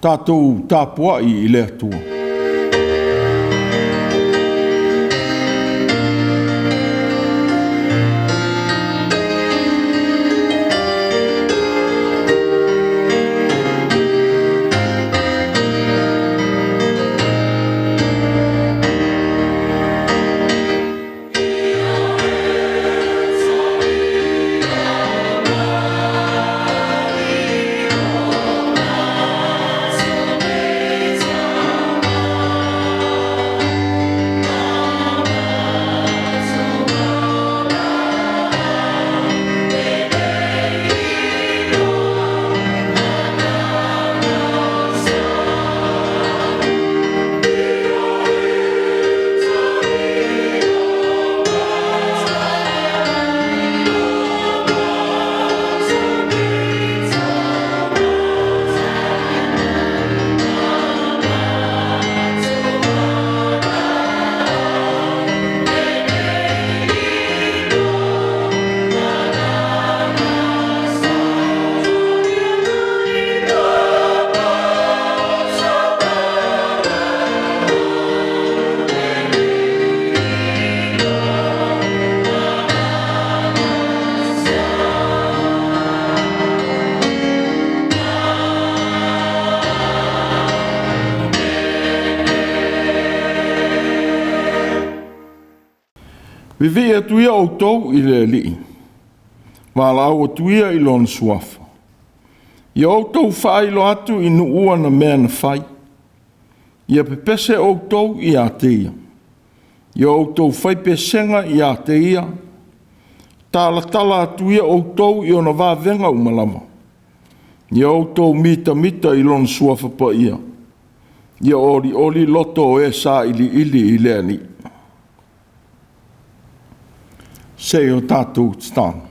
Tatou tapuai i le Atua. Vivii atu ia outou i le Alii, valaau atu ia i Lona Suafa. Ia outou faailoa atu i nuu ana mea na fai. Ia pepese outou ia te ia. Ia outou fai pesega ia te ia. Talatala atu ia outou i ona vavega uma lava. Ia outou mitamita i Lona Suafa Paia. Ia olioli loto o e sailiili i le Alii. Se i o tatou tatalo.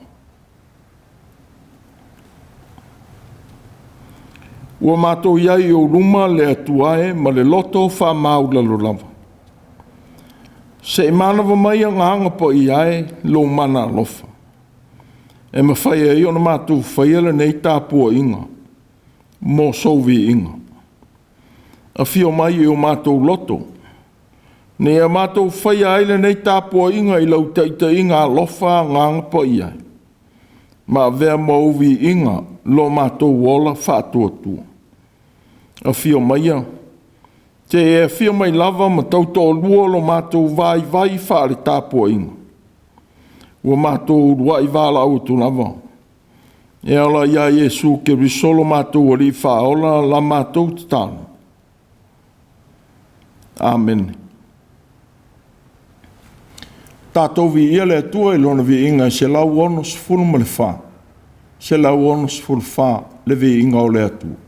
Ua matou i ai i ou luma le Atua e ma le loto faamaualalo lava. Se i manava mai Agaga Paia e lou mana alofa, e mafai ai ona matou faia lenei tapuaiga mo sou viiga. Afio mai i o matou loto, ina ia matou faia ai lenei tapuaiga i lau taitaiga alofa Agaga Paia e, ma avea ma ou viiga lo matou ola faatuatua. Afio maia, se i e afio mai lava ma tautoalua lo matou vaivai faale-tapuaiga, ua matou uluai valaau atu lava e ala ia Iesu Keriso lo matou Alii Faaola la matou tatalo. Amene. Tatou viia le Atua i Lona viiga e 164, 164, le viiga o le Atua.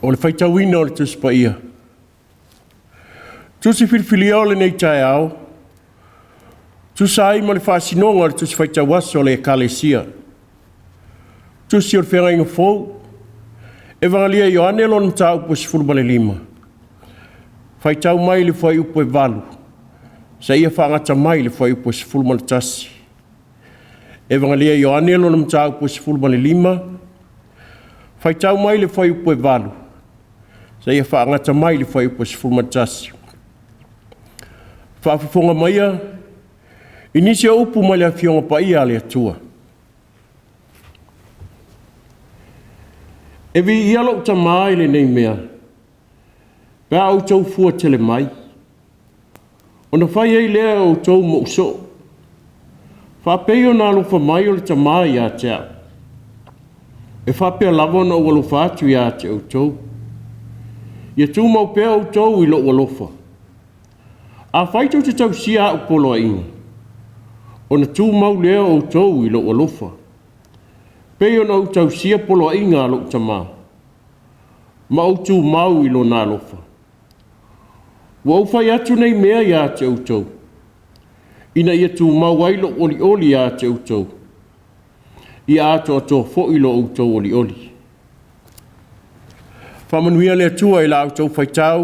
O le faitauina o le Tusi Paia. Tusi filifilia o lenei taeao, tusa ai ma le faasinoga o le Tusi Faitau Aso a le Ekalesia. Tusi o le Feagaiga Fou, Evagalii a Ioane lona mataupu e 15, faitau mai le fuaiupu e 8 seia faagata mai le fuaiupu e 11. Evagalia a Ioane lona mataupu e 15, faitau mai le fuaiupu e 8 seia faagata mai le fuaiupu e 11. Faafofoga maia i nisi o upu mai le Afioga Paia a le Atua. E viia lou Tama i lenei mea, pe a outou fua tele mai, ona fai ai lea o outou ma ou soo, faapei ona alofa mai o le Tama ia te au. E faapea lava ona ou alofa atu ia te outou. Ia tumau pea outou i lou alofa. Afai tou te tausia au poloaiga, ona tumau lea o outou i lou alofa, pei ona ou tausia poloaiga a lou Tama, ma ou tumau i lona alofa. Ua ou fai atu nei mea ia te outou, ina ia tumau ai lou olioli ia te outou, ia atoatoa foi lo outou olioli. Faamanuia le Atua i la outou faitau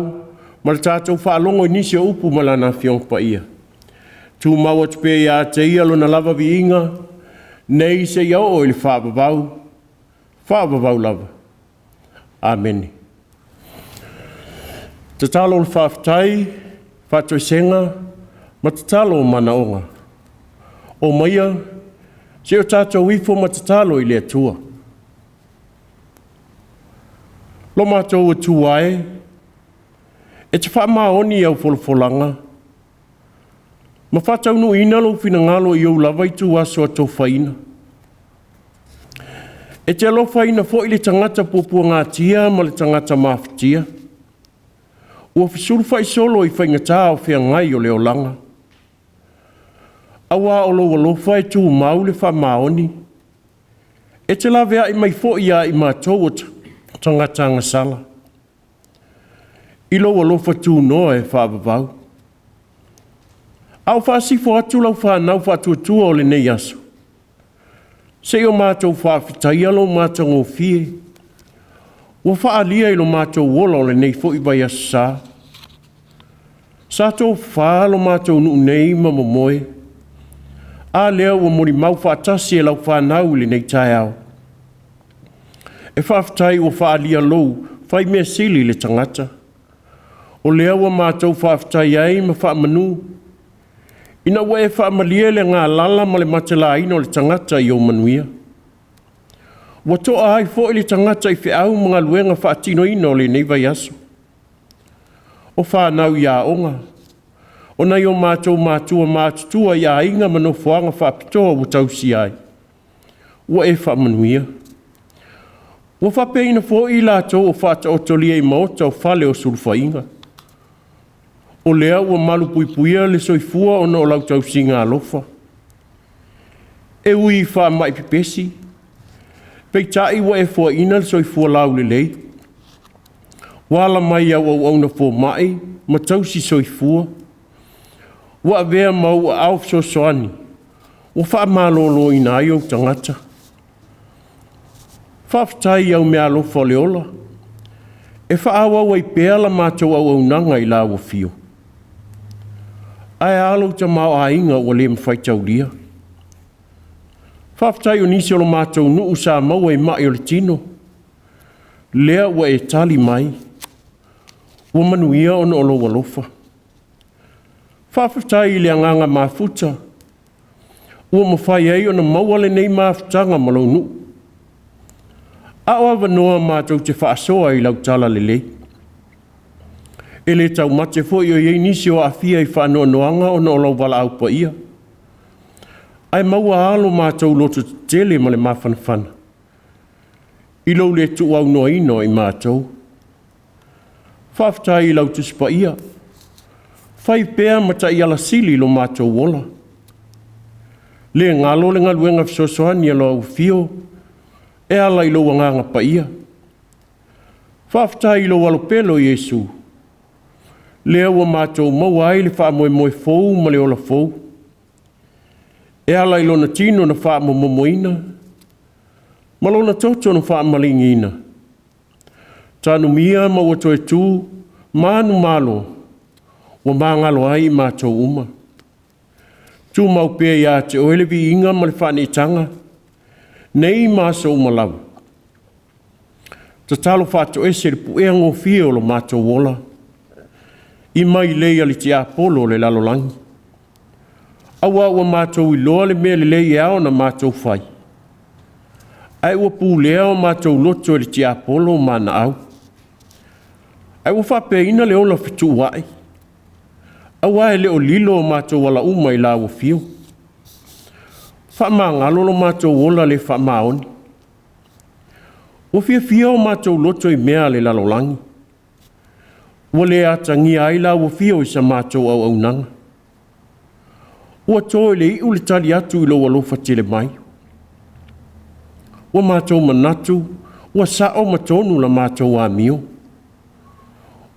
ma le tatou faalogo i nisi o upu ma Lana Afioga Paia. Tumau atu pea ia te Ia Lona lava viiga, nei seia oo i le faavavau, faavavau lava. Amene. Tatalo o le faafetai, faatoesega ma tatalo o manaoga. Omaia, se i o tatou ifo ma tatalo i le Atua. Lo matou Atua e, e te faamaoni i au folafolaga ma faataunuuina lou finagalo i ou lava ituaso atofaina. E te alofaina foi le tagata puapuagatia ma le tagata mafatia, ua fesulufai solo i faigata o feagai o le olaga. Aua o lou alofa e tumau le faamaoni, e te laveai mai foi ia i matou o tagata agasala, i lou alofa tunoa e faavavau. A o faasifo atu lau fanau faatuatua o lenei aso, se i o matou faafetaia lou matagofie, ua faaalia i lo matou ola o lenei foi vaiaso sa. Sa tofafa lo matou nuu nei ma momoe, a lea ua molimau faatasi e lau fanau i lenei taeao. E faafetai ua faaalia lou fai mea sili i le tagata. O lea ua matou faafetai ai ma faamanu, ina ua e faamalie le galala ma le matelaina o le tagata i ou manuia. Ua toa ai foi le tagata i feau ma galuega faatinoina o lenei vaiaso. O fanau i aoga, o nai o matou matua matutua i aiga ma nofoaga faapitoa ua tausia ai, ua e faamanuia. Ua faapeaina foi i latou o faataotolia i maota o fale o sulufaiga. O lea ua malupuipuia le soifua ona o lau tausiga alofa. E ui i faamai pepesi, peitai ua e foaiina le soifua laulelei. Ua ala mai au auauna fomai ma tausi soifua. Ua avea ma ou aao fesoasoani, ua faamaloloina ai ou tagata. Faafetai i au meaalofa o le ola, e faaauau ai pea la matou auaunaga i lau afio. Ae a lou tamaoaiga ua le mafai taulia. Faafetai o nisi o lo matou nuu sa maua i mai o le tino, lea ua e tali mai, ua manuia ona o lou alofa. Faafetai i le agaga mafuta, ua mafai ai ona maua lenei mafutaga ma lou nuu. A o avanoa matou te faasoa i lau talalelei. E le taumate foi o i ai nisi o aafia i faanoanoaga ona o lau valaau paia. Ae maua alo matou loto tetele ma le mafanafana i lou le tuuaunoaina o i matou. Faafetai i lau Tusi Paia, fai pea ma taiala sili lo matou ola. Le galo le galuega fesoasoani a lau afio e ala i lou agaga paia. Faafetai i lou Alo pele o Iesu, lea ua matou maua ai le faamoemoe fou ma le ola fou, e ala i Lona tino na faamomomoina ma Lona toto na faamaliniina, tanumia ma ua toe tu manumalo, ua magalo ai i matou uma. Tumau pea ia te Oe le viiga ma le faaneetaga, nei ma aso uma lava. Tatalo faatoese i le puea gofie o lo matou ola, i mailei a le tiapolo o le lalolagi, aua ua matou iloa le mea lelei e ao ona matou fai, ae ua pulea o matou loto e le tiapolo ma ana au. Ae ua faapeaina le ola fetuua'i, aua e le o lilo o matou ala uma i lau afio. Faamagalo lo matou ola le faamaoni. Ua fiafia o matou loto i mea a le lalolagi, ua le atagia ai lau afio i sa matou auaunaga. Ua to i le iu le tali atu i lou alofa tele mai. Ua matou manatu ua sa'o ma tonu la matou amio.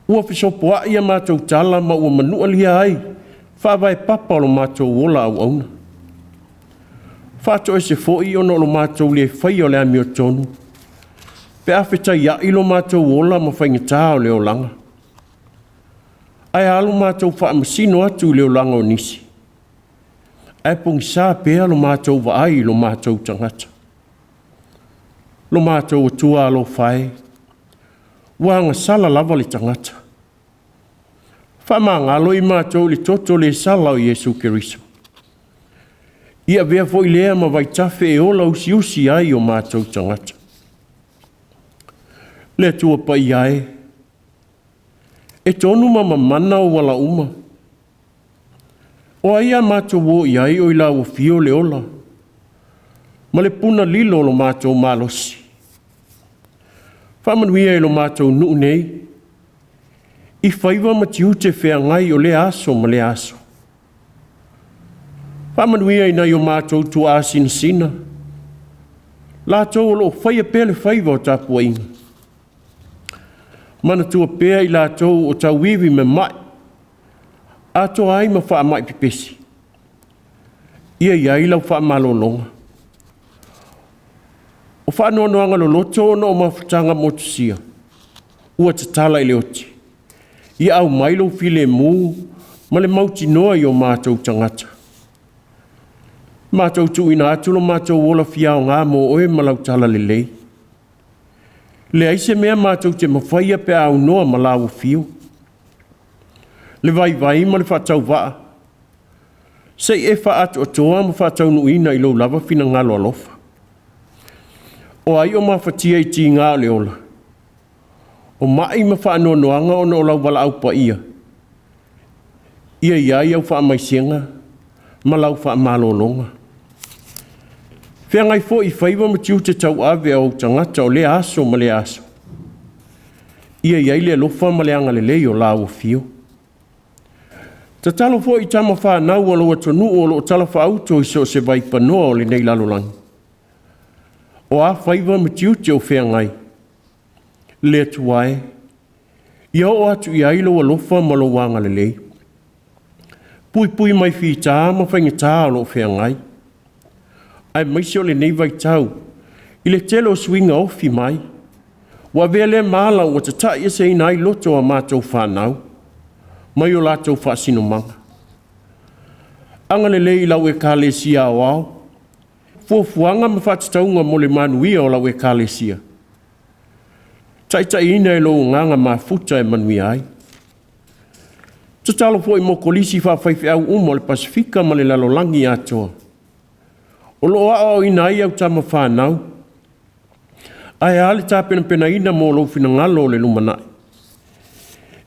Ua fesopoai a matou tala ma ua manu'alia ai faavae papa o lo matou ola auauna. Faatoese foi ona o lo matou le faia o le amiotonu pe a fetaiai lo matou ola ma faigata o le olaga. Ae a lo matou faamasino atu i le olaga o nisi, ae pogisa pea lo matou vaai i lo matou tagata. Lo matou Atua alofa e, ua agasala lava le tagata. Faamagalo i matou i le toto le sala o Iesu Keriso. Ia avea foi lea ma vaitafe e ola usiusi ai o matou tagata. Le Atua paia e, e tonu ma mamana ou ala uma. O ai a matou o i ai o i lau afio le ola, ma le puna lilo o lo matou malosi. Faamanuia i lo matou nuu nei, i faiva ma tiute feagai o lea aso ma lea aso. Faamanuia i nai o matou tuaa sinasina, latou o lo o faia pea le faiva o tapuaiga. Manatua pea i latou o tauivi ma ma'i, atoa ai ma faamai pepesi. Ia i ai lau faamalologa. O faanoanoaga loloto ona o mafutaga motusia, ua tatala i le oti. Ia aumai lou filemu ma le mautinoa i o matou tagata. Matou tuuina atu lo matou ola fia aoga mo oe ma lau talalelei. Leai se mea matou te mafaia pe a aunoa ma lau afio. Le vaivai ma le faatauvaa, se i e faaatoatoa ma faataunuuina i lou lava finagalo alofa. O ai o mafatia i tiga o le ola, o mai ma faanoanoaga ona o lau valaau paia, ia i ai au faamaisega ma lau faamalologa. Feagai foi i faiva ma tiute tauave a ou tagata o lea aso ma lea aso. Ia i ai le alofa ma le agalelei o lau afio. Tatalo foi i tama fanau a lou atunuu o lo o talafaauto i so o se vaipanoa o lenei lalolagi. O a faiva ma tiute o feagai, le Atua e, ia oo atu i ai lou alofa ma lou agalelei. Puipui mai fita ma faigata o lo o feagai, aemaise o lenei vaitau i le tele o suiga ofi mai, ua avea lea ma ala ua tata'ieseina ai loto o a matou fanau mai o latou faasinomaga. Agalelei i lau Ekalesia aoao, fuafuaga ma faatatauga mo le manuia o lau Ekalesia, taitaiina e lou agaga mafuta e manuia ai. Tatalo foi mo kolisi faafaifeau uma o le Pasefika ma le lalolagi atoa, o lo o aoaoina ai au tama fanau, ae a le tapenapenaina mo lou finagalo o le lumanai.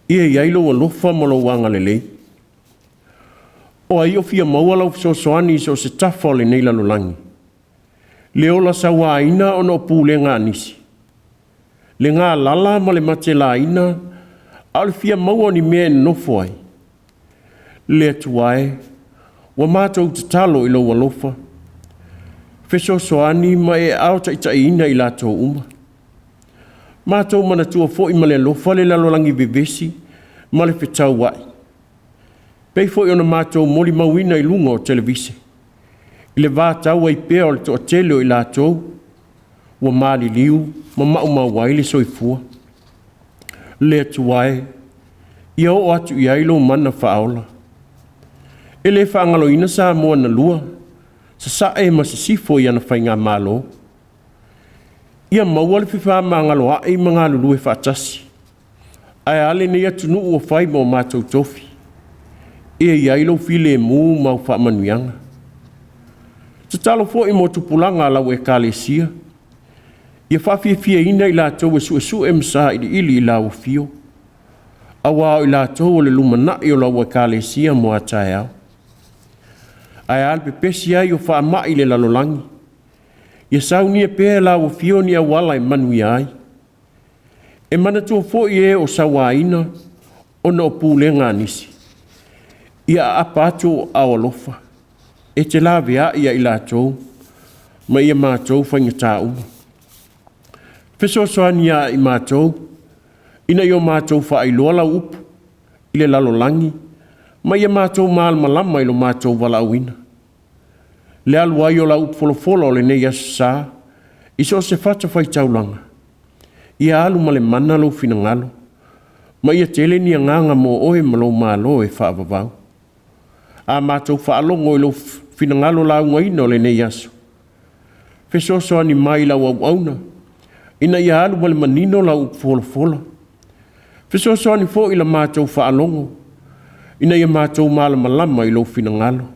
Ia i ai lou alofa ma lou agalelei. O ai o fia maua lau fesoasoani i so o se tafa o lenei lalolagi, le ola sauaina ona o pulega a nisi, le galala ma le matelaina, a o le fia maua o ni mea e nonofo ai. Le Atua e, ua matou tatalo i lou alofa, fesoasoani ma e aao taitaiina i latou uma. Matou manatua foi ma le alofa le lalolagi vevesi ma le fetauai, pei foi ona matou molimauina i luga o televise, i le vatau ai pea o le toatele o i latou ua maliliu ma maumau ai le soifua. Le Atua e, ia oo atu i ai lou mana faaola. E le faagaloina Samoa na lua, Sasae ma Sisifo i ana faigamalo. Ia maua le fefaamagaloai ma galulue faatasi. Ae a lenei atunuu ua fai ma o matou tofi? Ia i ai lou filemu ma au faamanuiaga. Tatalo foi mo tupulaga a lau Ekalesia, ia faafiafiaina i latou e suesue ma sailiili i lau afio, aua o i latou o le lumanai o lau Ekalesia mo a taeao. Ae a le pepesi ai o faamai i le lalolagi, ia saunia pea e lau afio ni auala e manuia ai. E manatua foi e o sauaina ona o pulega a nisi, ia aapa atu ou aao alofa, e te laveai ia i latou ma ia matou faigata uma. Fesoasoani ia i matou, ina ia matou faailoa lau upu i le lalolagi ma ia matou malamalama i lo matou valaauina. Le alu ai o lau upu folafola o lenei Aso Sa i so o se fatafaitaulaga, ia alu ma le mana lou finagalo, ma ia tele ni agaga mo oe ma lou malo e faavavau. A matou faalogo i lou finagalo laugaina o lenei aso, fesoasoani mai i lau auauna ina ia alu ma le manino lau upu folafola. Fesoasoani foi i la matou faalogo ina ia matou malamalama i lou finagalo.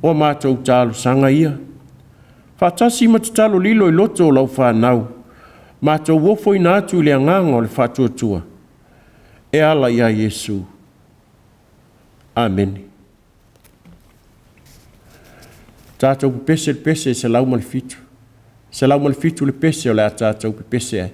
O a matou talosaga ia, faatasi ma tatalo lilo i loto o lau fanau, matou ofoina atu i le agaga o le faatuatua e ala ia Iesu. Amene. Tatou pepese le pese 107. 107 le pese o le a tatou pepese ai.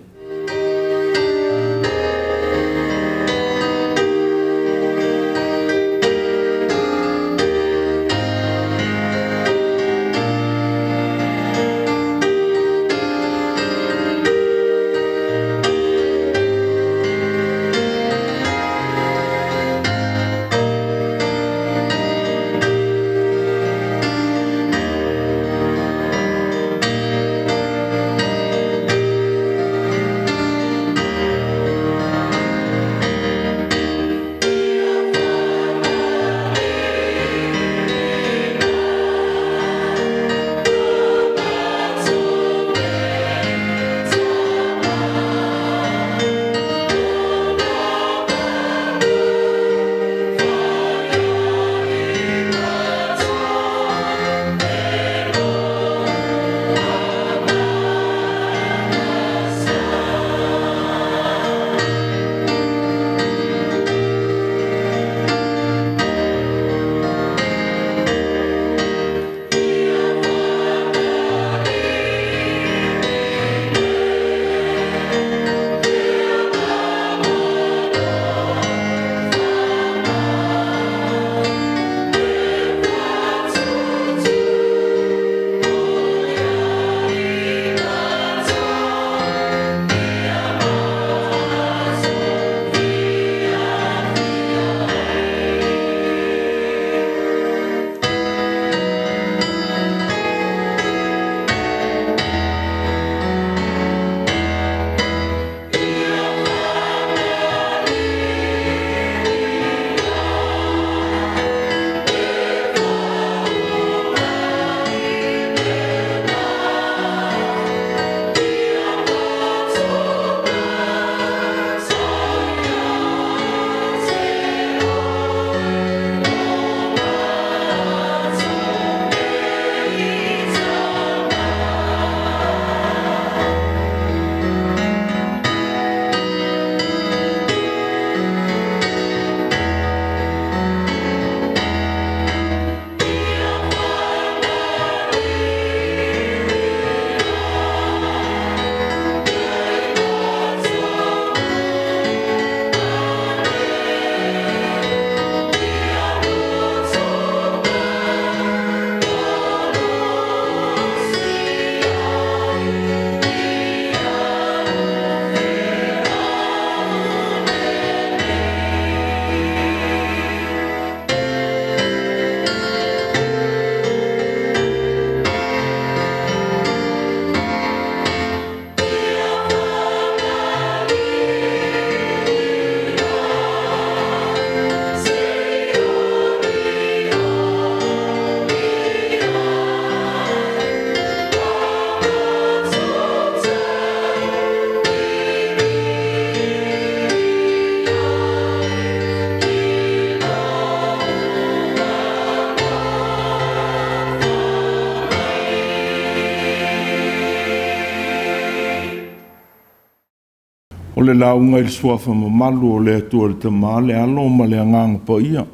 O le lauga i le suafa mamalu o le Atua le Tama, le Alo ma le Agaga Paia.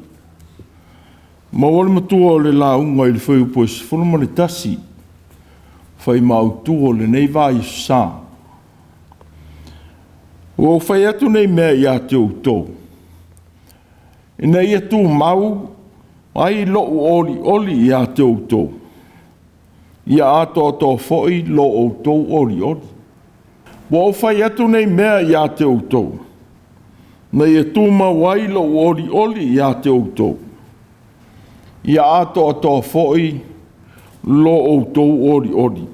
Maua le matua o le lauga i le fuaiupu e 11, faimautu o lenei vaiaso sa. Ua ou fai atu nei mea ia te outou, ina ia tumau ai lou olioli ia te outou, ia atoatoa foi lo outou olioli. Ua ou fai atu nei mea ia te outou, ina ia tumau ai lou olioli ia te outou, ia atoatoa foi lo outou olioli.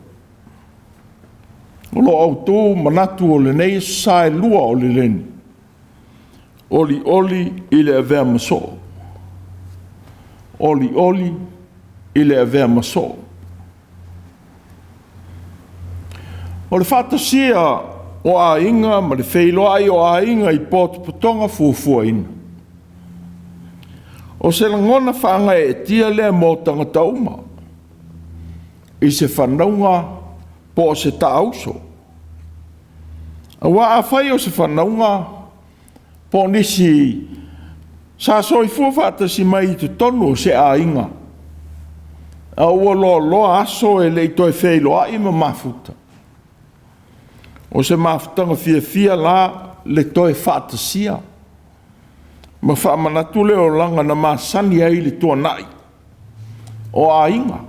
O lo autu manatu o lenei aso sa e lua o le leni, olioli i le avea ma soo. Olioli i le avea ma soo. O le faatasia o aiga ma le feiloai o aiga i potopotoga fuafuaina. O se lagona faagaeetia lea mo tagata uma i se fanauga po o se taauso. Aua afai o se fanauga po o nisi sa soifua faatasi mai i totonu o se aiga, a ua loaloa aso e le i toe feiloai ma mafuta, o se mafutaga fiafia la le toe faatasia ma faamanatu le olaga na masani ai i le tuanai o aiga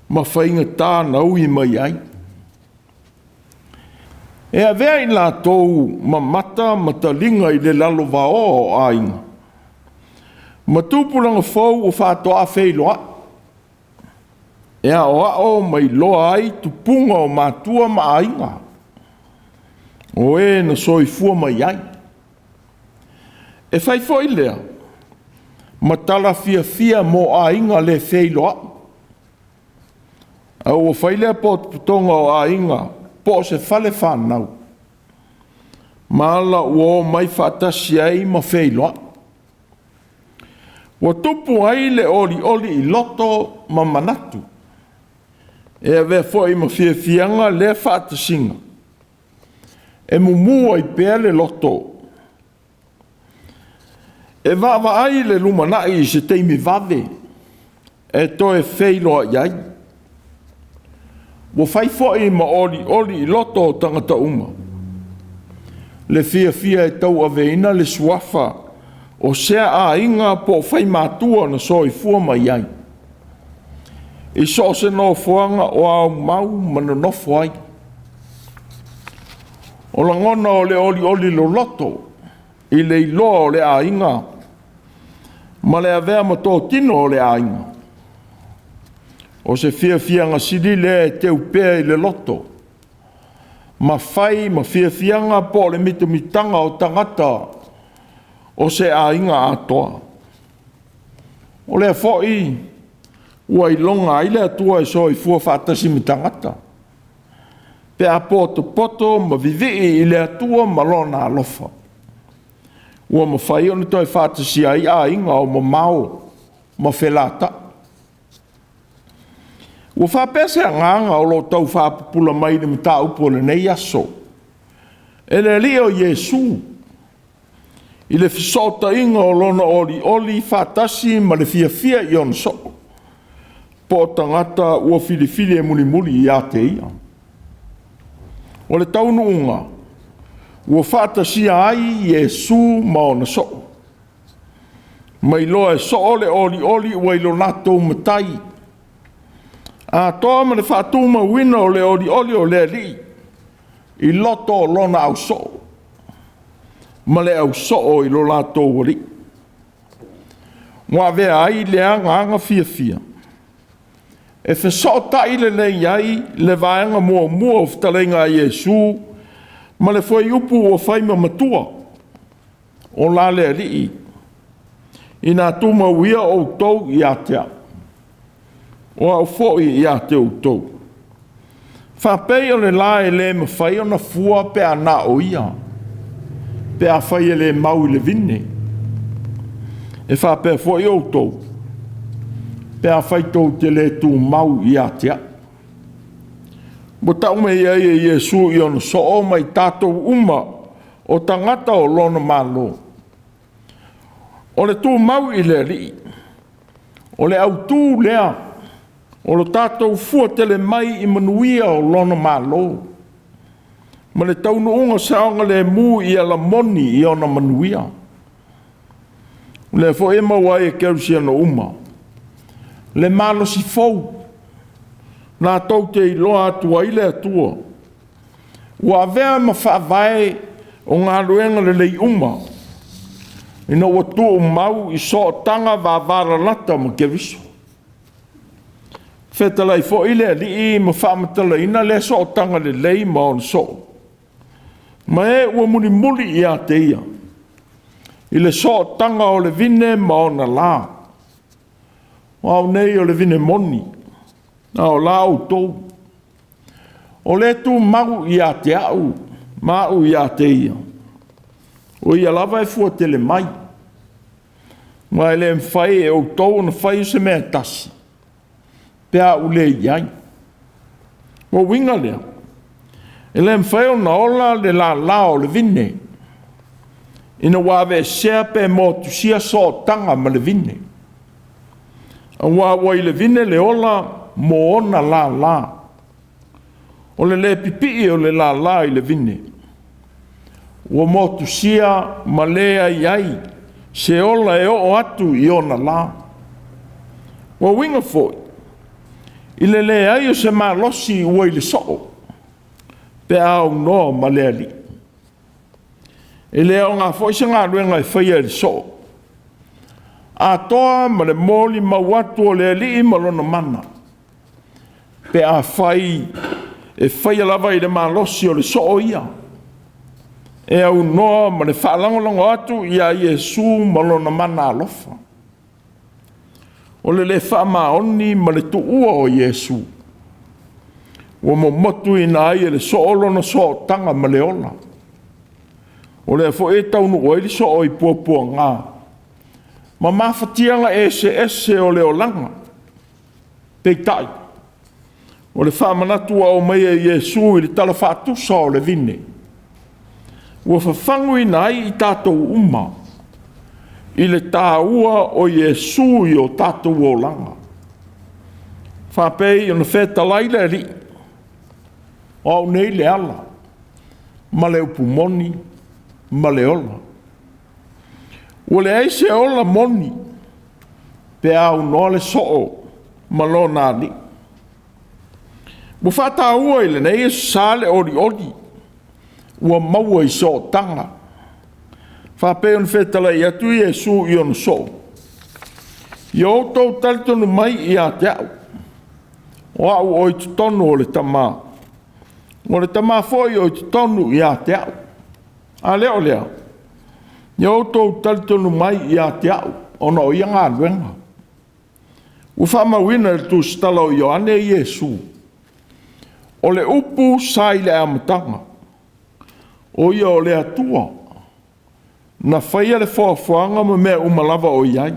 ma faigata na ui mai ai. E avea i latou ma mata ma taliga i le lalovaoa o aiga ma tupulaga fou ua faatoa feiloai, e aoao ma iloa ai tupuga o matua ma aiga o e na soifua mai ai. E fai foi lea ma tala fiafia mo aiga le feiloai, a ua fai lea potopotoga o aiga po o se fale fanau ma ala ua omai faatasi ai ma feiloai. Ua tupu ai le olioli i loto ma manatu, e avea foi ma fiafiaga lea faatasiga, e mumu ai pea le loto, e vaavaai le lumanai i se taimi vave e toe feiloai ai. Ua fai foi ma olioli i loto o tagata uma le fiafia e tauaveina le suafa o sea aiga po o faimatua na soifua mai ai, i so o se nofoaga o aumau ma nonofo ai. O lagona o le olioli loloto i le iloa o le aiga ma le avea ma totino o le aiga, o se fiafiaga sili lea e teu pea i le loto, ma fai ma fiafiaga po o le mitamitaga o tagata o se aiga atoa. O lea foi ua iloga ai le Atua e soifua faatasi ma tagata, pe a potopoto ma vivii i le Atua ma lona alofa, ua mafai ona toe faatasia ai aiga o mamao ma felatai. Ua faapea se agaga o lo o tau faapupula mai i le mataupu o lenei aso e le Alii o Iesu i le fesootaiga o lona olioli faatasi ma le fiafia i ona soo, po o tagata ua filifili e mulimuli ia te ia. O le taunuuga ua faatasia ai Iesu ma ona soo, ma iloa e soo le olioli ua i lo latou matai, atoa ma le faatumauina o le olioli o le Alii i loto o lona ausoo ma le ausoo i lo latou alii. Ua avea ai le agaga fiafia e fesootai lelei ai le vaega muamua o fetalaiga a Iesu ma le fuaiupu ua fai ma matua o la le Alii, ina tumau ia outou ia te au, o au foi ia te outou. Faapei o le la e le mafai ona fua pe a na o ia, pe a fai e le mau i le vine. E faapea foi outou, pe a fai tou te le tumau ia te au. Ua tau mai ai e Iesu i ona soo ma i tatou uma o tagata o lona Malo. O le tumau i le Alii, o le autū lea o lo tatou fua tele mai i manuia o lona Malo, ma le taunuuga saogalemu i ala moni i ona manuia. O lea foi e maua ai e kerisiano uma le malosi fou latou te iloa atu ai le Atua ua avea ma faavae o galuega lelei uma ina ua tuumau i sootaga vavalalata ma Keriso. Fetalai foi le Alii ma faamatalaina lea sootaga lelei ma ona soo, ma e ua mulimuli ia te ia i le sootaga o le vine ma ona la. O au nei o le vine moni, a o la outou. O le tumau ia te au ma au ia te ia, o ia lava e fua tele mai. Ma e le mafai e outou ona fai se mea e tasi, pe a ou le i ai. O uiga lea, e le mafai ona ola le lala o le vine, ina ua aveesea pe motusia sootaga ma le vine. Aua ua i le vine le ola mo ona lala. O le le pipii o le lala i le vine, ua motusia ma leai ai se ola e oo atu i ona la. Ua uiga foi, i le leai o se malosi ua i le soo, pe a aunoa ma le Alii. E le aoga foi se galuega e faia e le soo, atoa ma le molimau atu o le Alii ma lona mana, pe afai e faia lava i le malosi o le soo ia, e aunoa ma le faalagolago atu ia Iesu ma lona mana alofa. O le le faamaoni ma le tuua o Iesu, ua momotuina ai e le soo lona sootaga ma le ola. O lea foi e taunuu ai le soo i puapuaga ma mafatiaga eseese o le olaga. Peitai, o le faamanatu ua aumaia e Iesu i le tala faatusa o le vine, ua fafaguina ai i tatou uma i le taua o Iesu i o tatou olaga. Faapei ona fetalai le Alii, o au nei le ala ma le upu moni ma le ola. Ua leai se ola moni pe a aunoa le soo ma lona Alii. Ua faataua i lenei Aso Sa le olioli ua maua i sootaga, faapei ona fetalai atu Iesu i ona soo, ia outou talitonu mai ia te au, o au o i totonu o le Tama, o le Tama foi o i totonu ia te au. A le o lea, ia outou talitonu mai ia te au, ona o ia galuega. Ua faamauina i le tusitala o Ioane Iesu, o le upu sa i le amataga, o ia o le Atua, na faia le foafoaga ma mea uma lava o i ai.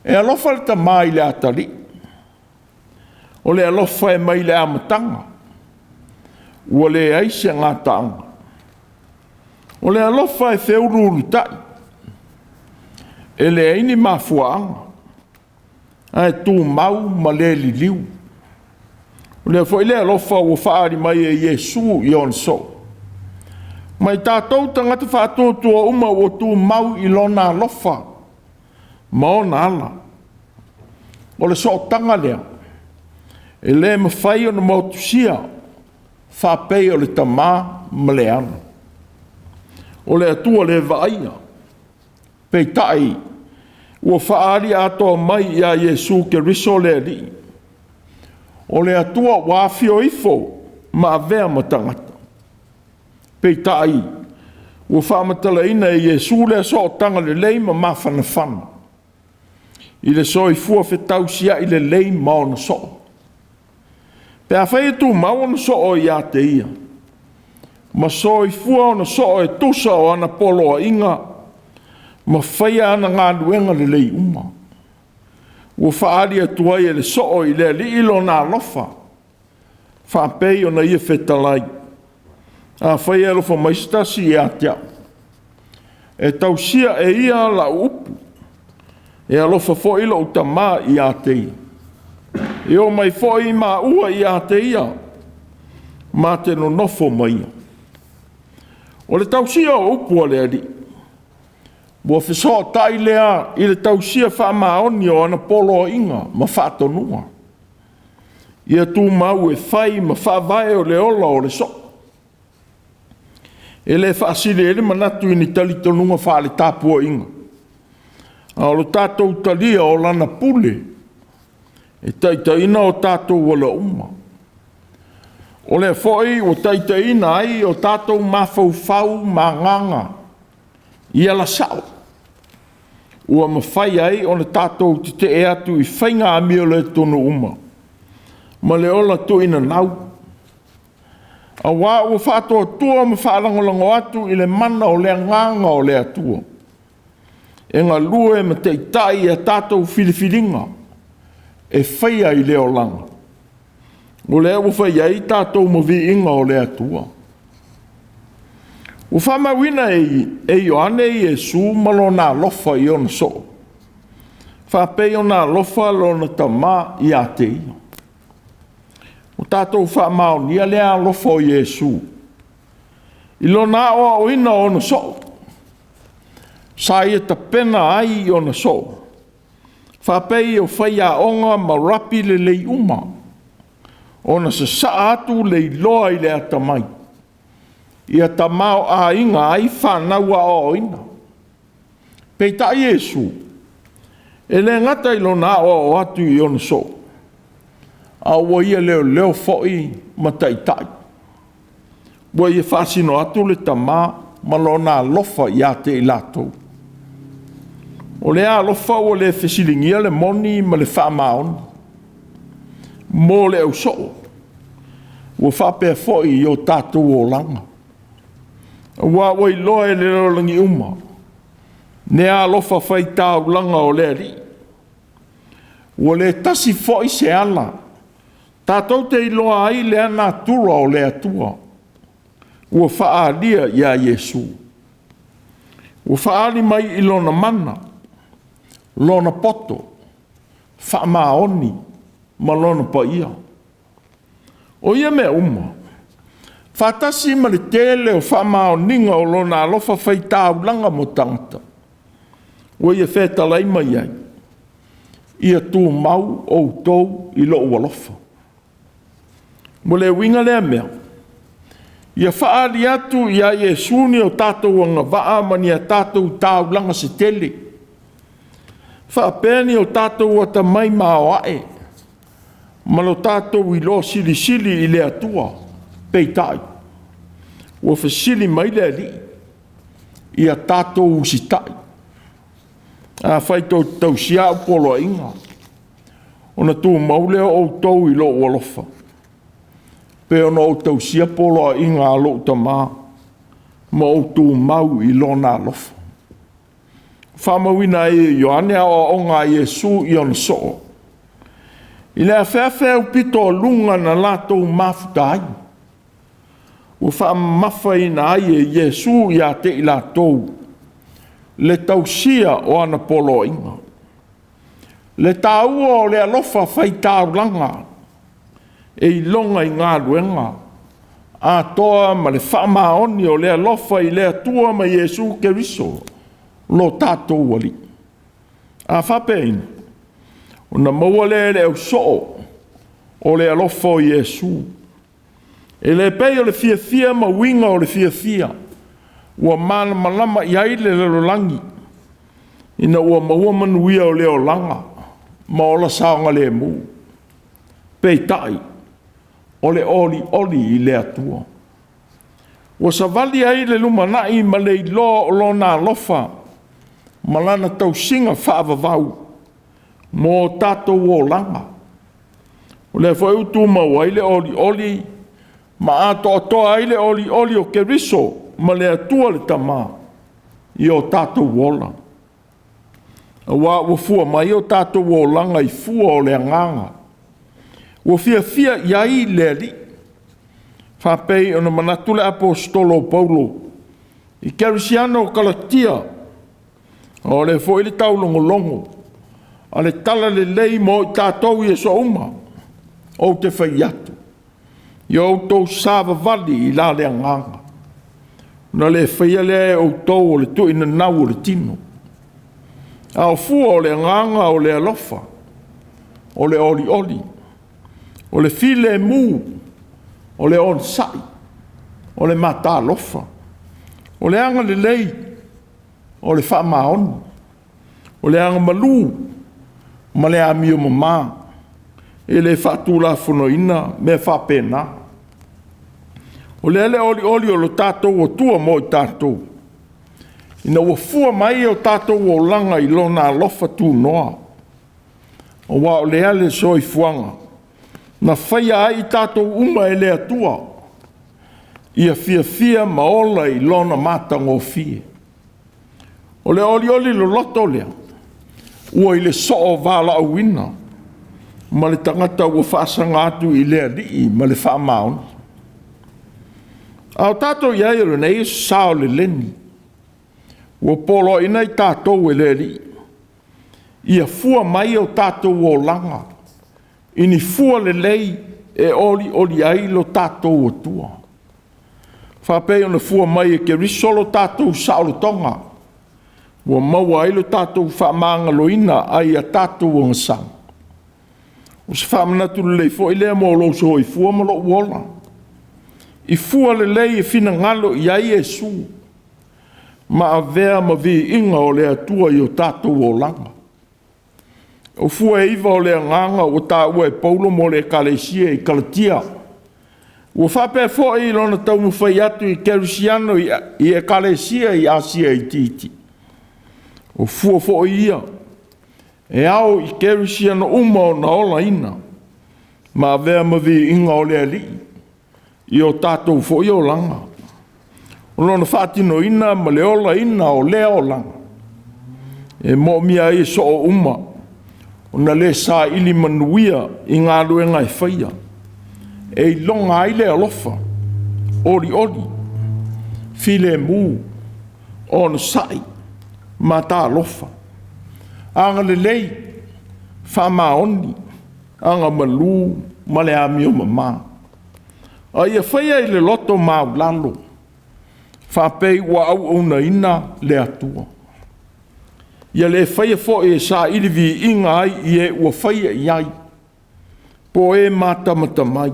E alofa le Tama i le atalii, o le alofa e mai le amataga, ua leai se gataaga. O le alofa e feuluulutai, e leai ni mafuaaga, ae tumau ma le liliu. O lea foi le alofa ua faaali mai e Iesu i ona soo, ma i tatou tagata faatuatua uma ua tumau i lona alofa ma ona ala. O le sootaga lea, e le mafai ona motusia faapei o le Tama ma le Alo. O le Atua le vaaia, peitai ua faaali atoa mai ia Iesu Keriso le Alii. O le Atua ua afio ifo ma avea ma tagata. Peitai, ua faamatalaina e Iesu lea sootaga lelei ma mafanafana i le soifua fetausiai lelei ma ona soo. Pe afai e tumau ona soo ia te ia, ma soifua ona soo e tusa o ana poloaiga ma faia ana galuega lelei uma, ua faaali atu ai e le soo i le Alii lona alofa Faapei ona ia fetalai, afai e alofa mai se tasi ia te au, e tausia e ia lau upu, e alofa foi lou Tama ia te ia. E oo mai foi maua ia te ia, ma te nonofo ma ia. O le tausia o upu a le Alii, ua fesootai lea i le tausia faamaoni o ana poloaiga ma faatonuga, ia tumau e fai ma faavae o le ola o le soo. E le faasili ai le manatu i ni talitonuga faale-tapuaiga, a o lo tatou talia o lana pule e taitaiina o tatou ola uma. O lea foi ua taitaiina ai o tatou mafaufau ma agaga i ala sao, ua mafai ai ona tatou tetee atu i faiga amioleotonu uma ma le ola tuuinanau, aua ua faatuatua ma faalagolago atu i le mana o le agaga o le Atua e galue ma taitai a tatou filifiliga e faia i le olaga, o lea ua fai ai tatou ma viiga o le Atua. Ua faamauina e Ioane Iesu ma lona alofa i ona soo, faapei ona alofa lona Tama ia te ia. Ua tatou faamaonia le alofa o Iesu i lona aoaoina o ona soo, sa ia tapena ai ona soo, faapei o faiaoga ma rapi lelei uma, ona sasaa atu le iloa i le atamai, ia tamaoaiga ai fanau aoaoina. Peitai Iesu, e le gata i lona aoao atu i ona soo, a ua ia leoleo foi ma taitai. Ua ia faasino atu le Tama ma lona alofa ia te i latou. O lea alofa ua le fesiligia le moni ma le faamaoni mo le ausoo, ua faapea foi i o tatou olaga, aua ua iloa e le lalolagi uma lea alofa faitaulaga o le Alii. Ua le tasi foi se ala tatou te iloa ai lea natura o le Atua ua faaalia ia Iesu. Ua faaali mai i lona mana, lona poto, faamaoni ma lona paia. O ia mea uma, faatasi ma le tele o faamaoniga o lona alofa faitaulaga mo tagata, ua ia fetalai mai ai, ia tumau outou i lou alofa. Mo le uiga lea mea, ia faaali atu ia Iesu ni o tatou agavaa ma ni a tatou taulaga se tele, faapea ni o tatou atamai maoae ma lo tatou iloa silisili i le Atua. Peitai, ua fesili mai le Alii, ia tatou usitai. Afai tou te tausia au poloaiga, ona tumau lea o outou i lou alofa, pei ona ou tausia poloaiga a lou Tama ma ou tumau i lona alofa. Faamauina ai e Ioane aoaoga a Iesu i ona soo, i le afeafe aupito na latou mafuta ai, ua faamamafaina ai e Iesu ia te i latou le tausia o ana poloaiga. Le taua o le alofa faitaulaga e iloga i galuega atoa ma le faamaoni o le alofa i le Atua ma Iesu Keriso lo tatou Alii. A faapeina, ona maua lea e le ausoo o le alofa o Iesu. E le pei o le fiafia ma uiga o le fiafia ua malamalama i ai le lalolagi, ina ua maua manuia o le olaga ma ola saogalemu. Peitai, o le olioli i le Atua. Ua savali ai le lumanai ma le iloa o lona alofa ma lana tausiga faavavau mo tatou olaga. O lea foi ua tumau ai le olioli ma atoatoa ai le olioli o Keriso ma le Atua le Tama i o tatou ola. Aua ua fua mai o tatou olaga i fua o le agaga, ua fiafia i ai le Alii. Faapei ona manatu le Aposetolo o Paulo i Kerisiano o Kalatia, o le foi le taulogologo a le talalelei mo i tatou i aso uma, ou te fai atu, ia outou savavali i la le agaga, ona le faia lea e outou o le tuuinanau o le tino, a o fua o le agaga o le alofa, o le olioli, o le filemu, o le onosai, o le matalofa, o le agalelei, o le faamaoni, o le agamalu ma le amio mama. E le faatulafonoina mea faapena. O lea le olioli o lo tatou Atua mo i tatou, ina ua fua mai o tatou olaga i lona alofa tunoa, aua o lea le soifuaga na faia ai i tatou uma e le Atua, ia fiafia ma ola i lona matagofie. O le olioli loloto lea, ua i le soo valaauina ma le tagata ua faasaga atu i le Alii ma le faamaoni. A o tatou i ai o lenei sa o le leni, ua poloaiina i tatou e le Alii, ia fua mai o tatou olaga i ni fua lelei e olioli ai lo tatou Atua. Faapei ona fua mai e Keriso lo tatou saolotoga, ua maua ai lo tatou faamagaloina ai a tatou agasala. O se faamanatu lelei foi lea mo lou soifua ma lou ola, i fua lelei e finagalo i ai Iesu, ma avea ma viiga o le Atua i o tatou olaga. O fua e 9 o le agaga ua taua e Paulo mo le ekalesia i Kalatia. Ua faapea foi lona taumafai atu i Kerisiano i ekalesia i Asia itiiti. O fua foi ia e ao i Kerisiano uma ona olaina ma avea ma viiga o le Alii i o tatou foi olaga. O lona faatinoina ma le olaina o lea olaga e moomia ai e soo uma ona le saili manuia i galuega e faia, e iloga ai le alofa, olioli, filemu, onosai, matalofa, agalelei, faamaoni, agamalu ma le amio mama. A ia faia i le loto maualalo, faapei ua auaunaina le Atua. Ia le faia foi e saili viiga ai i e ua faia i ai, po o e matamata mai.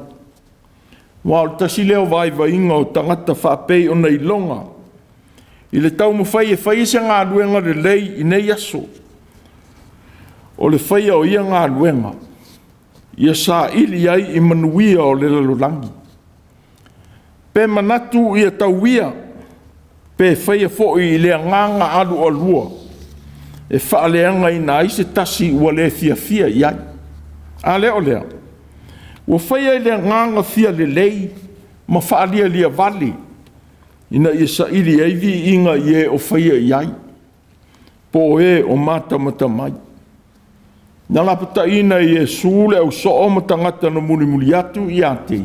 Aua o le tasi lea o vaivaiga o tagata faapei ona iloga i le taumafai e fai se galuega lelei i nei aso. O le faia o ia galuega, ia saili ai i manuia o le lalolagi. Pe manatu ia tauia, pe faia foi i le agaga alualua, e faaleagaina ai se tasi ua le fiafia i ai. A le o lea, ua faia i le agaga fia lelei ma faalialia vale, ina ia saili ai viiga i e o faia i ai, po o e o matamata mai. Na lapataiina e Iesu le ausoo ma tagata na mulimuli atu ia te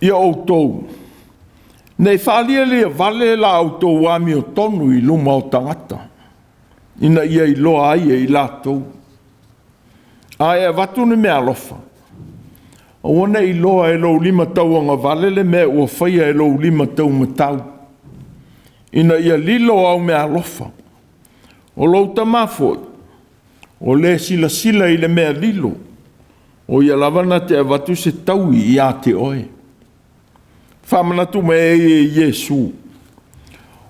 ia, outou, ne i faalialia vale la outou amiotonu i luma o tagata, ina ia iloa ai e i latou. A e avatu ni meaalofa, aua ne i iloa e lou lima tauagavale le mea ua faia e lou lima taumatau, ina ia lilo au meaalofa. O lou Tama foi, o le silasila i le mea lilo, o ia lava na te avatu se taui ia te oe. Faamanatu mai ai e Iesu,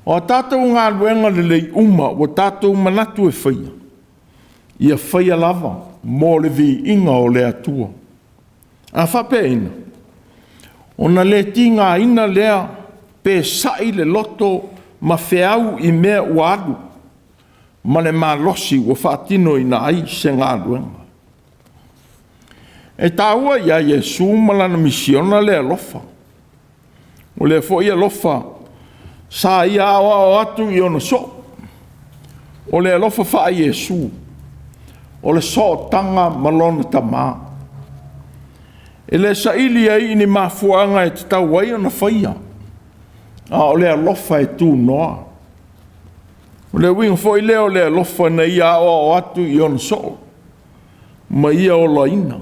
o a tatou galuega lelei uma ua tatou manatu e faia, ia faia lava mo le viiga o le Atua. A faapeaina, ona le tigaina lea pe sa'i le loto ma feau i mea ua alu ma le malosi ua faatinoina ai se galuega. E taua ia Iesu ma lana misiona le alofa. O lea foi alofa sa ia aoao atu i ona soo. O le alofa faa-Iesu, o le sootaga ma lona Tama. E le saili ai i ni mafuaaga e tatau ai ona faia, a o le alofa e tunoa. O le uiga foi lea o le alofa na ia aoao atu i ona soo ma ia olaina.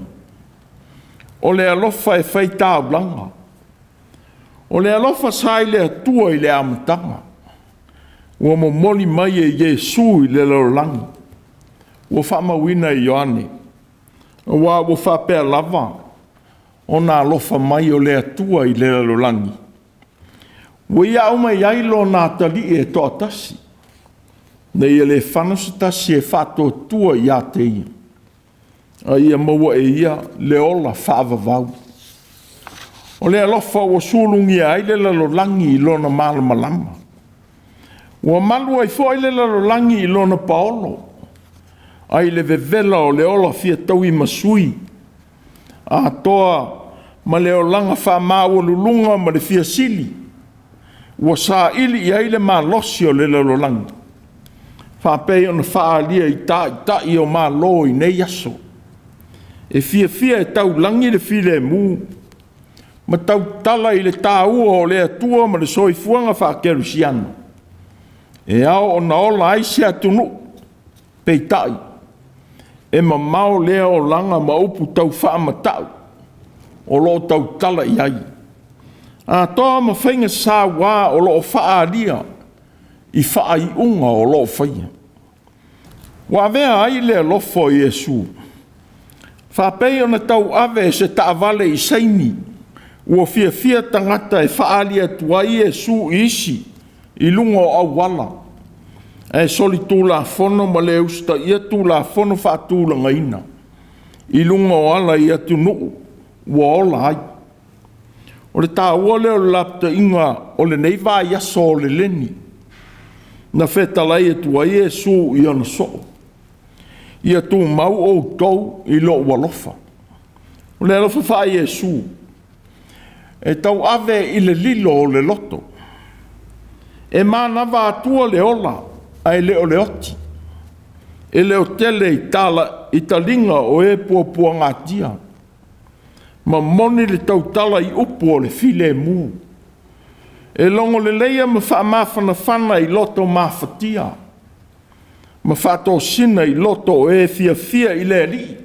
O le alofa e fai taulaga. O le alofa sa i le Atua i le amataga, ua momoli mai e Iesu i le lalolagi, ua faamauina e Ioane, aua ua faapea lava ona alofa mai o le Atua i le lalolagi, ua ia aumai ai lona Atalii e toatasi, ina ia le fano se tasi e faatuatua ia te ia, a ia maua e ia le ola faavavau. O le alofa ua sulugia ai le lalolagi i lona malamalama, ua malu ai foi le lalolagi i lona paolo, ai le vevela o le ola fia tauimasui, atoa ma le olaga faamaualuluga ma le fia sili, ua saili i ai le malosi o le lalolagi, faapei ona faaalia i taitai o Malo i nei aso, e fiafia e taulagi le filemu ma tautala i le taua o le Atua ma le soifuaga faakerisiano, e ao ona ola ai se atunuu, peitai, e mamao lea olaga ma upu taufaamatau o lo o tautala i ai, atoa ma faiga saua o lo o faaalia i faaiuga o lo o faia. Ua avea ai le alofa o Iesu, faapei ona tauave e se taavale i saini ua fiafia tagata e faaali atu ai Iesu i isi i luga o auala, ae solitulafono ma le usitaia Tulafono faatulagaina i luga o ala i atunuu ua ola ai. O le taua lea o le lapataiga o lenei vaiaso o le leni, na fetalai atu ai Iesu i ona soo, ia tumau outou i lou alofa. O le alofa faa-Iesu e tauave i le lilo o le loto, e manava atua le ola ae le o le oti, e le o tele i tala i taliga o e puapuagatia, ma moni le tautala i upu o le filemu, e logoleleia ma faamafanafana i loto mafatia, ma faatosina i loto o e fiafia i le Alii,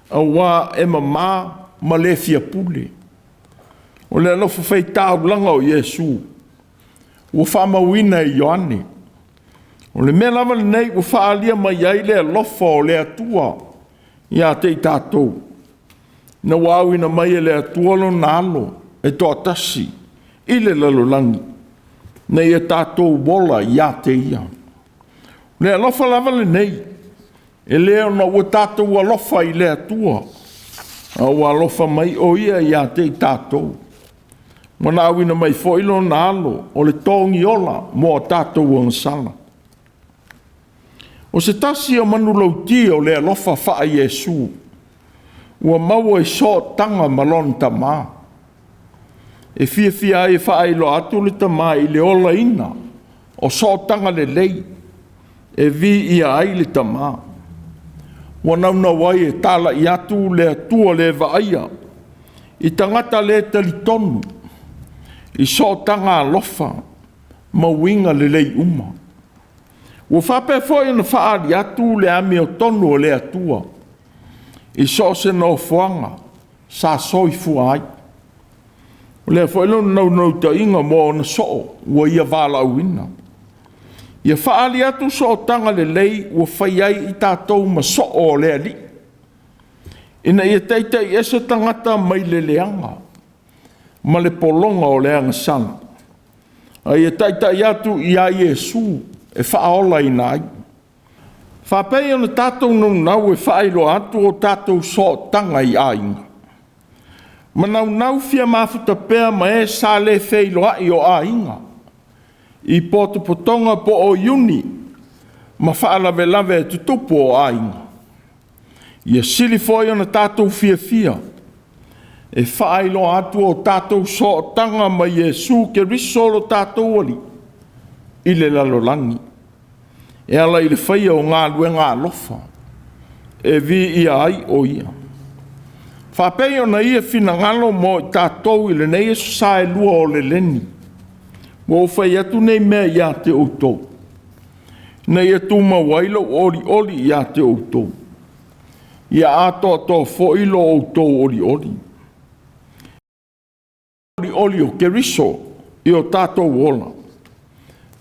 aua e mama ma le fiapule. O le alofa faitaulaga o Iesu ua faamauina e Ioane. O le mea lava lenei ua faaalia mai ai le alofa o le Atua ia te i tatou, ina ua auina mai e le Atua lona alo e toatasi i le lalolagi, ina ia tatou ola ia te ia. O le alofa lava lenei, e le ona ua tatou alofa i le Atua, a ua alofa mai o ia ia te i tatou, ua na auina mai foi lona alo o le togiola mo a tatou agasala. O se tasi o manulauti o le alofa faa-Iesu ua maua i sootaga ma lona Tama, e fiafia ai e faailoa atu le Tama i le olaina o sootaga lelei e viia ai le Tama. Ua naunau ai e talai atu le Atua le vaaia i tagata le talitonu i sootaga alofa ma uiga lelei uma. Ua faapea foi ona faaali atu le amiotonu o le Atua i so o se nofoaga sa soifua ai. O lea foi lona naunautaiga mo ona soo ua ia valaauina, ia faaali atu sootaga lelei ua fai ai i tatou ma soo o le Alii, ina ia taitai ese tagata mai le leaga ma le pologa o le agasala, a ia taitai atu ia Iesu e faaolaina ai. Faapei ona tatou naunau e faailoa atu o tatou sootaga i aiga, ma naunau fia mafuta pea ma e sa le feiloai o aiga, i potopotoga po o iuni ma faalavelave tutupu o aiga. Ia sili foi ona tatou fiafia e faailoa atu o tatou sootaga ma Iesu Keriso lo tatou Alii i le lalolagi, e ala i le faia o galuega alofa e viia ai o Ia. Faapei ona ia finagalo mo i tatou i lenei aso Saelua o le leni, ua ou fai atu nei mea ia te outou, ina ia tumau ai lou olioli ia te outou, ia atoatoa foi lo outou olioli. Olioli o Keriso i o tatou ola,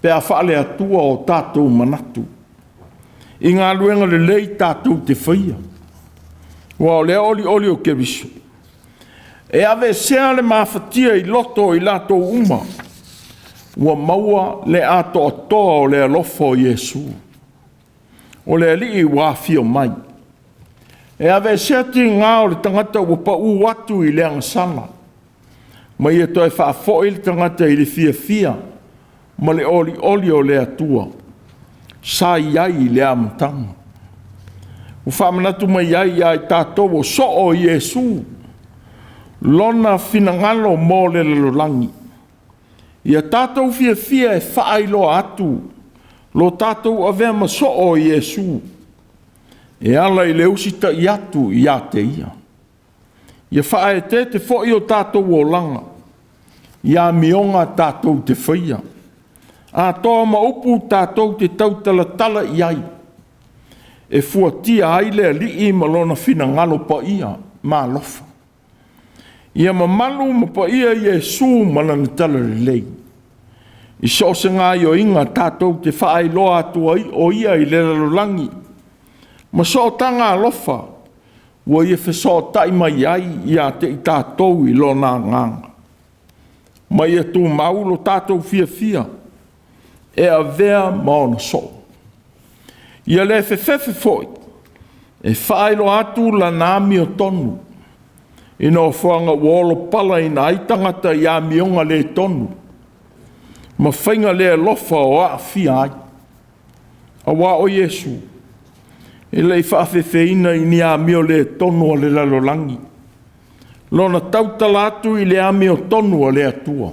pe a faale-Atua o tatou manatu, i galuega lelei tatou te faia. Aua o lea olioli o Keriso, e aveesea le mafatia i loto o i latou uma ua maua le atoatoa o le alofa o Iesu, o le Alii ua afio mai. E aveesea tiga o le tagata ua pau atu i le agasala, ma ia toe faafoi le tagata i le fiafia ma le olioli o le Atua sa i ai i le amataga. Ua faamanatu mai ai ia i tatou o soo o Iesu lona finagalo mo le lalolagi, ia tatou fiafia e faailoa atu lo tatou avea ma soo o Iesu e ala i le usitai atu ia te Ia. Ia faaeteete foi o tatou olaga i amioga tatou te faia, atoa ma upu tatou te tautalatala i ai, e fuatia ai le Alii ma lona finagalo paia ma alofa. Ia mamalu ma paia Iesu ma lana talalelei, i so o se gaoioiga tatou te faailoa atu ai o Ia i le lalolagi, ma sootaga alofa ua Ia fesootai mai ai ia te i tatou i Lona Agaga. Ma ia tumau lo tatou fiafia e avea ma ona soo. Ia le fefefe foi e faailoa atu lana amiotonu i nofoaga ua olopalaina ai tagata i amioga le tonu ma faiga le alofa o aafia ai. Aua o Iesu e le i faafefeina i ni amio le tonu a le lalolagi, lona tautala atu i le amiotonu a le Atua,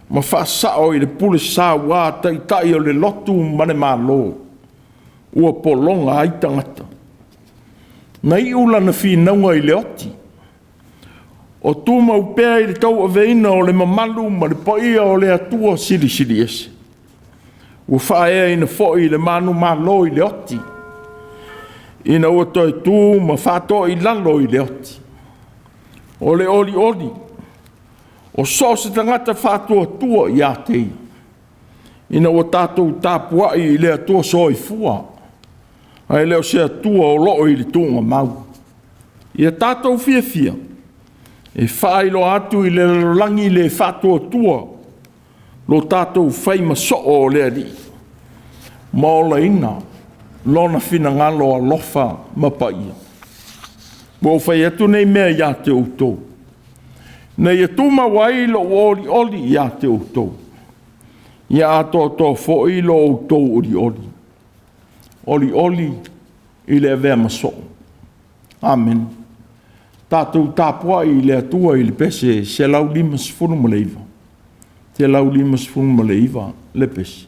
ma faasao i le pule saua a taitai o le lotu ma le Malo ua pologa ai tagata. Na iu lana finauga i le oti, o tumau pea i le tauaveina o le mamalu ma le paia o le Atua Silisili Ese. Ua faaeaina foi i le manumalo i le oti, ina ua toe tu ma faatoilalo i le oti. O le olioli o so o se tagata faatuatua ia te Ia, ina ua tatou tapuai i le Atua soifua, ae le o se Atua o lo o i le tuugamau. Ia tatou fiafia e faailoa atu i le lalolagi le faatuatua lo tatou fai ma soo o le Alii, ma olaina lona finagalo alofa ma paia. Ua ou fai atu nei mea ia te outou, ina ia tumau ai lou olioli ia te outou, ia atoatoa foi lo outou olioli. Olioli i le avea ma soo. Amene. Tatou tapuai i le Atua i le pese 159, 159 le pese.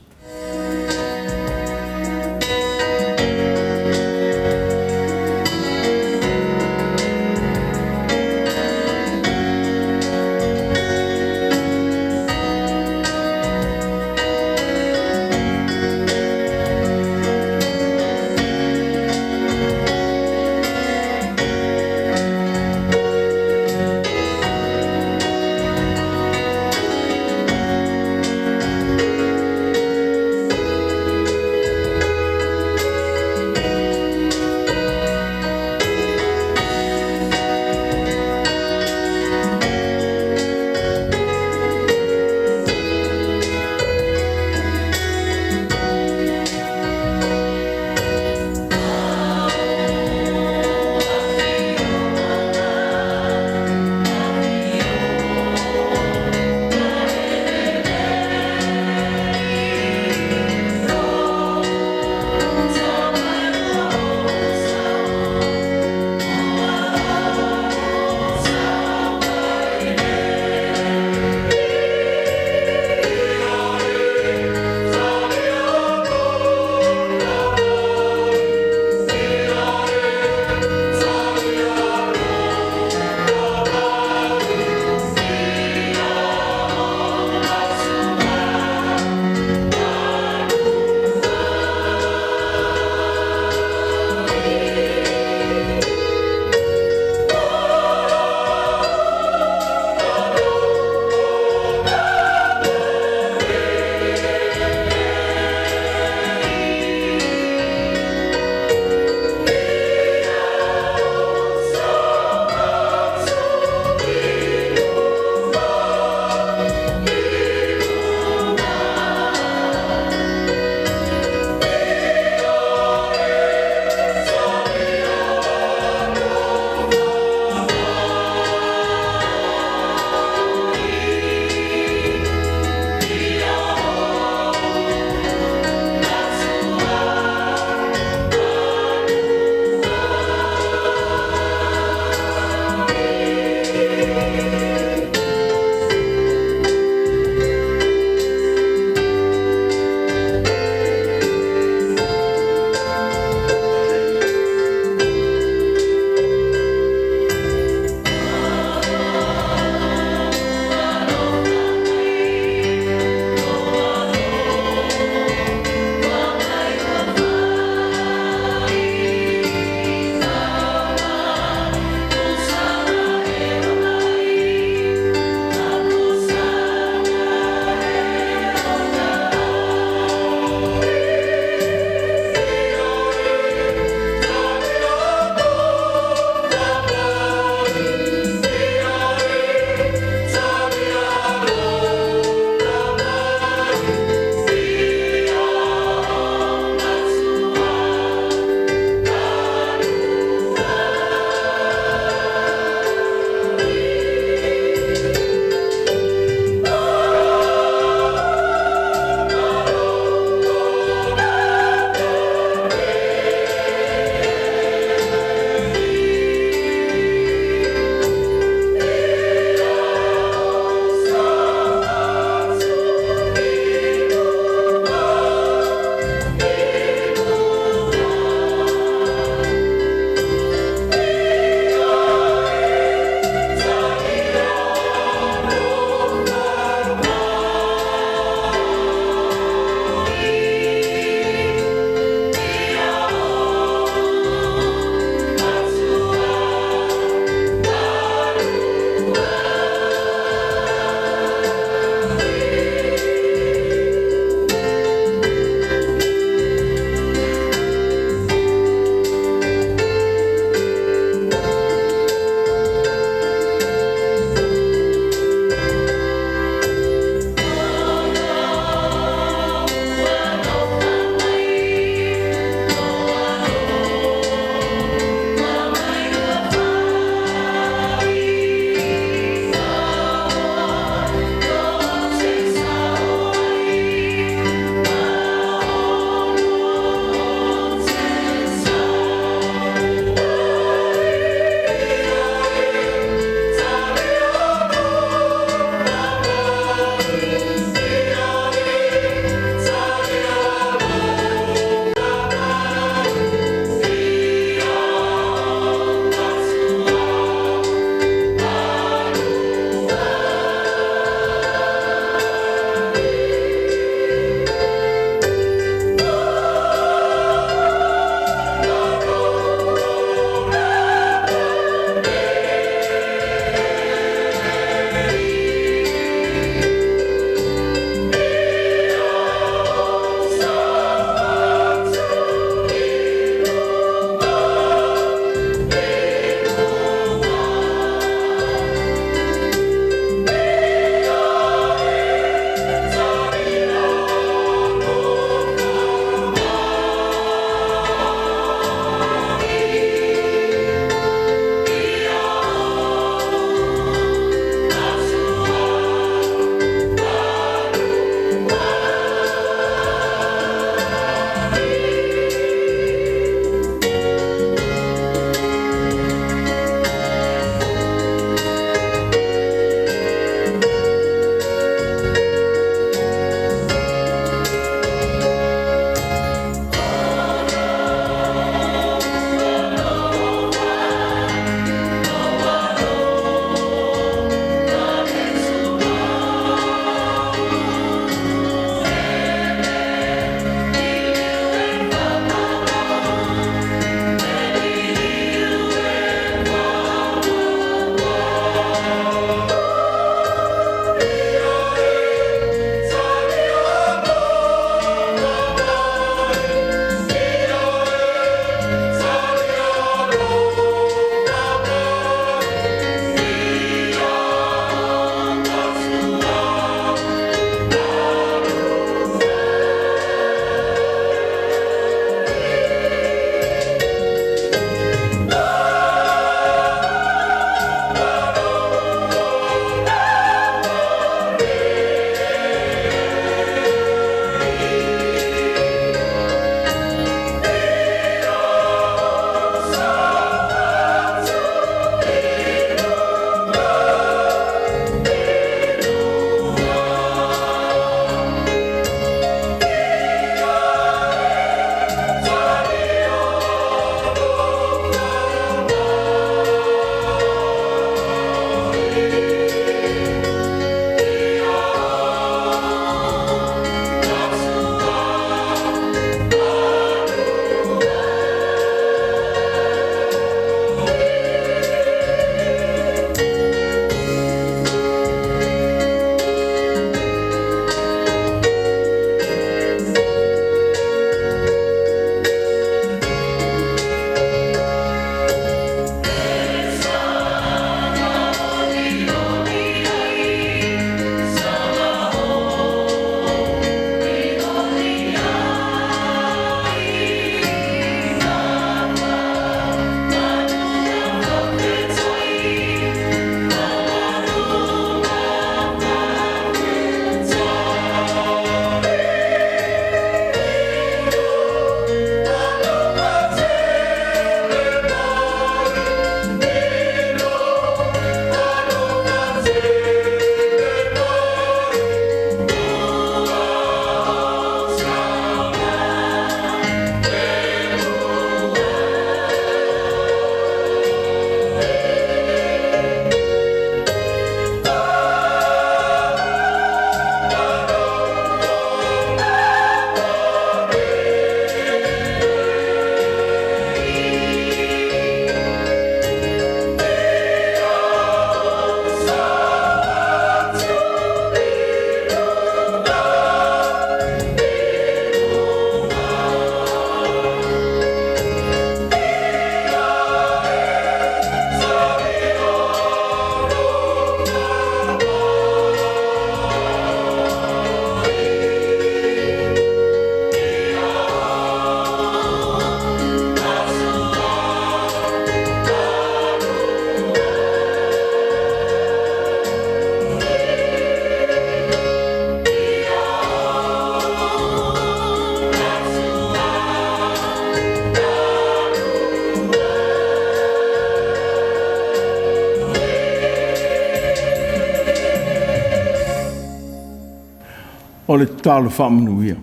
O le tatalo faamanuia.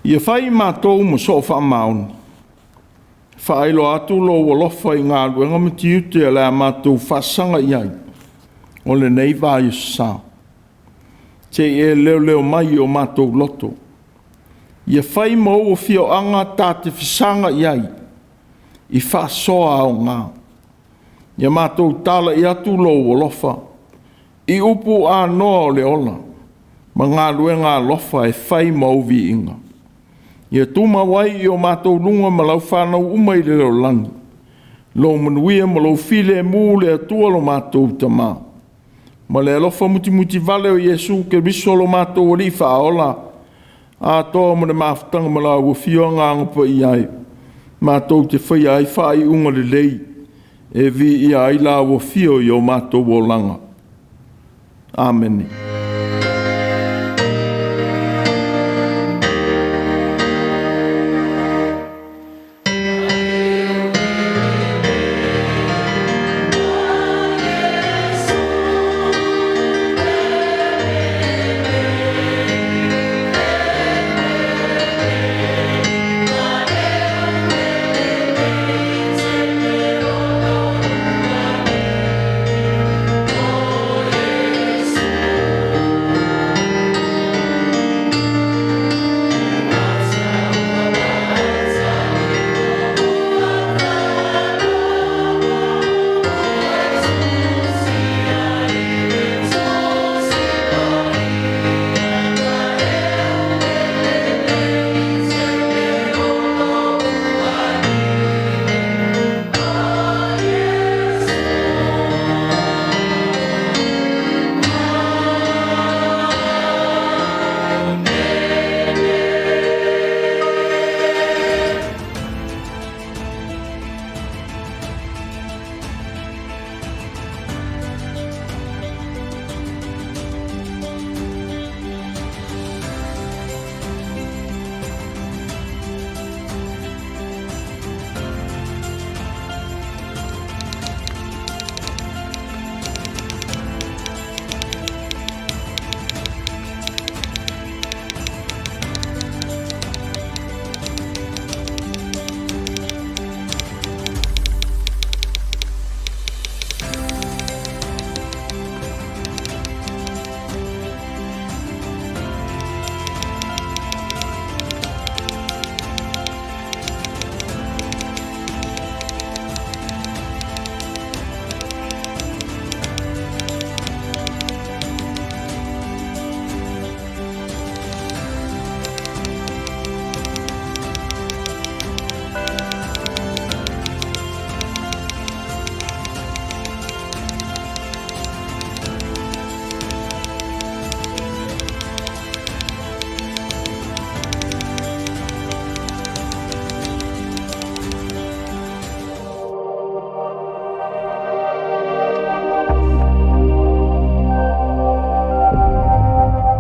Ia fai matou ma soo faamaoni, faailoa atu lou alofa i galuega ma tiute o le a matou faasaga i ai o lenei vaiaso sa. Se i e leoleo mai i o matou loto. Ia fai ma ou afioaga ta te fesaga i ai i faasoa aoga. Ia matou talai atu lou alofa i upu anoa o le ola ma galuega alofa e fai ma ou viiga. Ia tumau ai i o matou luga ma lau fanau uma i le lalolagi lou manuia ma lou filemu le Atua lo matou Tama, ma le alofa mutimutivale o Iesu Keriso lo matou Alii Faaola, atoa ma le mafutaga ma lau Afio Agaga Paia e, matou te faia ai faaiuga lelei e viia ai lau Afio i o matou olaga. Amene.